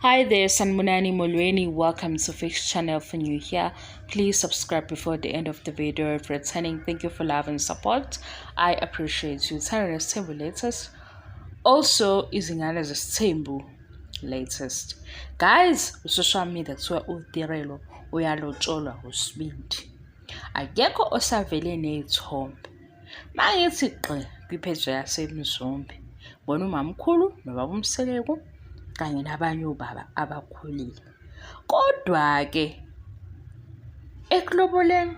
Hi there, Sanibonani Molweni. Welcome to Fix Channel. For new here, please subscribe before the end of the video. If returning, thank you for love and support. I appreciate you. Thando Nesithembu latest. Also, izingane zesithembu latest. Guys, social media kuthiwa uTirelo uyalotsholwa uSibindi. Akekho osavele ney'thombe. Mangithi gqi kwipheji yaseMzumbe, bona umamkhulu nobaba uMseleku kanye nabanye obaba abakhulile. Kodwa-ke ekuloboleni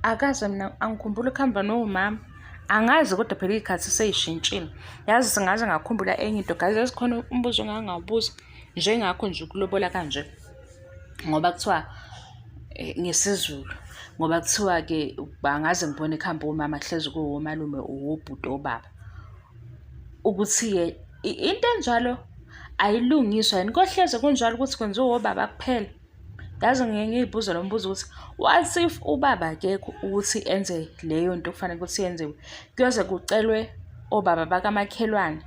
akaze mina angikhumbuli ukuhamba nomama. Angazi kodwa phela iy'khathi sey'shintshile. Yazi sengaze ngakhumbula enye into guys, yazi khona umbuzo engangawubuza njengakho nje ukulobola kanje ngoba kuthiwa ngesiZulu ngoba kuthiwa-ke bangaze ngibone kuhambe omama kuhlezi kuwomalume owobhuti obaba. Ukuthi-ke into enjalo ayilungiswa yini? Kohleze kunjalo ukuthi kwenziwa obaba kuphela. Yazi ngiye ngiy'buze lo mbuzo ukuthi what if ubaba akekho ukuthi enze leyo nto okufanele ukuthi yenziwe? Kuyoze kucelwe obaba bakamakhelwane.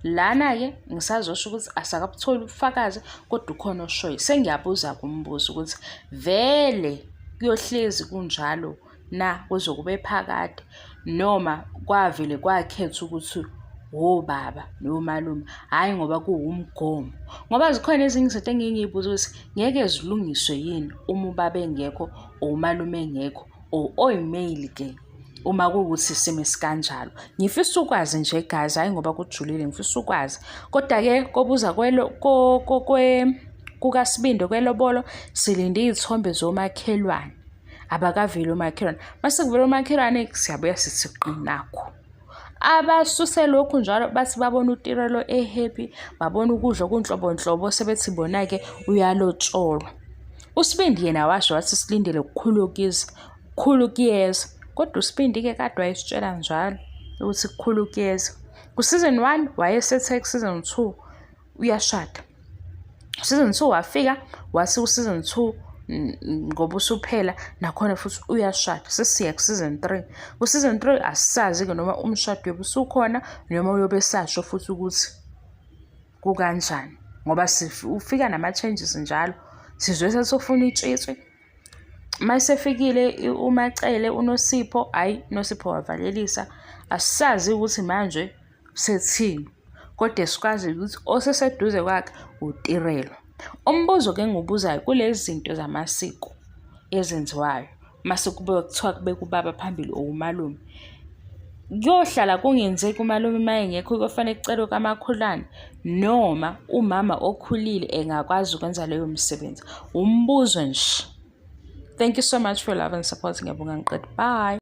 Lana-ke ngisazosho ukuthi asakabutholi ubufakazi kodwa ukhona oshoyo. Sengiyabuza-ke umbuzo ukuthi vele kuyohlezi kunjalo na kuze kube phakade noma kwavele kwakhethwa ukuthi wobaba nomalume, hhayi ngoba kuwumgomo. Ngoba zikhona ezinye izinto engiye ngiy'buze ukuthi ngeke zilungiswe yini uma ubaba engekho or umalume engekho or oyi-male-ke uma kuwukuthi isimo esikanjalo. Ngifisa ukwazi nje guys, hhayi ngoba kujulile, ngifisa ukwazi. Kodwa-ke kobuza kukaSibindi kwelobolo silinde iy'thombe zomakhelwane. Abakaveli omakhelwane. Mase kuvela omakhelwane siyabuya sithi qi nakhu. Abasuse lokhu njalo bathi babona uTirelo e-happy, babona ukudla okunhlobonhlobo sebethi bona-ke uyalotsholwa. USibindi yena washo wathi silindele kukhulu kuza, kukhulu kuyeza. Kodwa uSibindi-ke kade wayesitshela njalo ukuthi kukhulu kuyeza. Ku-season 1 wayesethe ku-season 2 uyashada. Season 2 wafika wathi ku-season 2 ngoba usuphela nakhona futhi uyashada. Sesiya ku-season 3. Ku-season 3 asisazi-ke noma umshado uyobe usukhona noma uyobe esasho futhi ukuthi kukanjani. Ngoba ufika nama-changes njalo. Sizwe sethi ufuna itshitshi. Mayesefikile uMaCele uNosipho, hhayi uNosipho wavalelisa. Asisazi ukuthi manje sethini. Kodwa esikwaziyo ukuthi oseseduze kwakhe uTirelo. Umbuzo-ke engiwubuzayo kulezi zinto zamasiko ezenziwayo mase kube kuthiwa kubekwa ubaba phambili or umalume, kuyohlala kungenzeki umalume uma engekho kuyofanele kucelwe kamakhelwane noma umama okhulile engakwazi ukwenza leyo misebenzi? Umbuzo nje. Thank you so much for your love and support. Ngiyabonga ngiqede. Bye.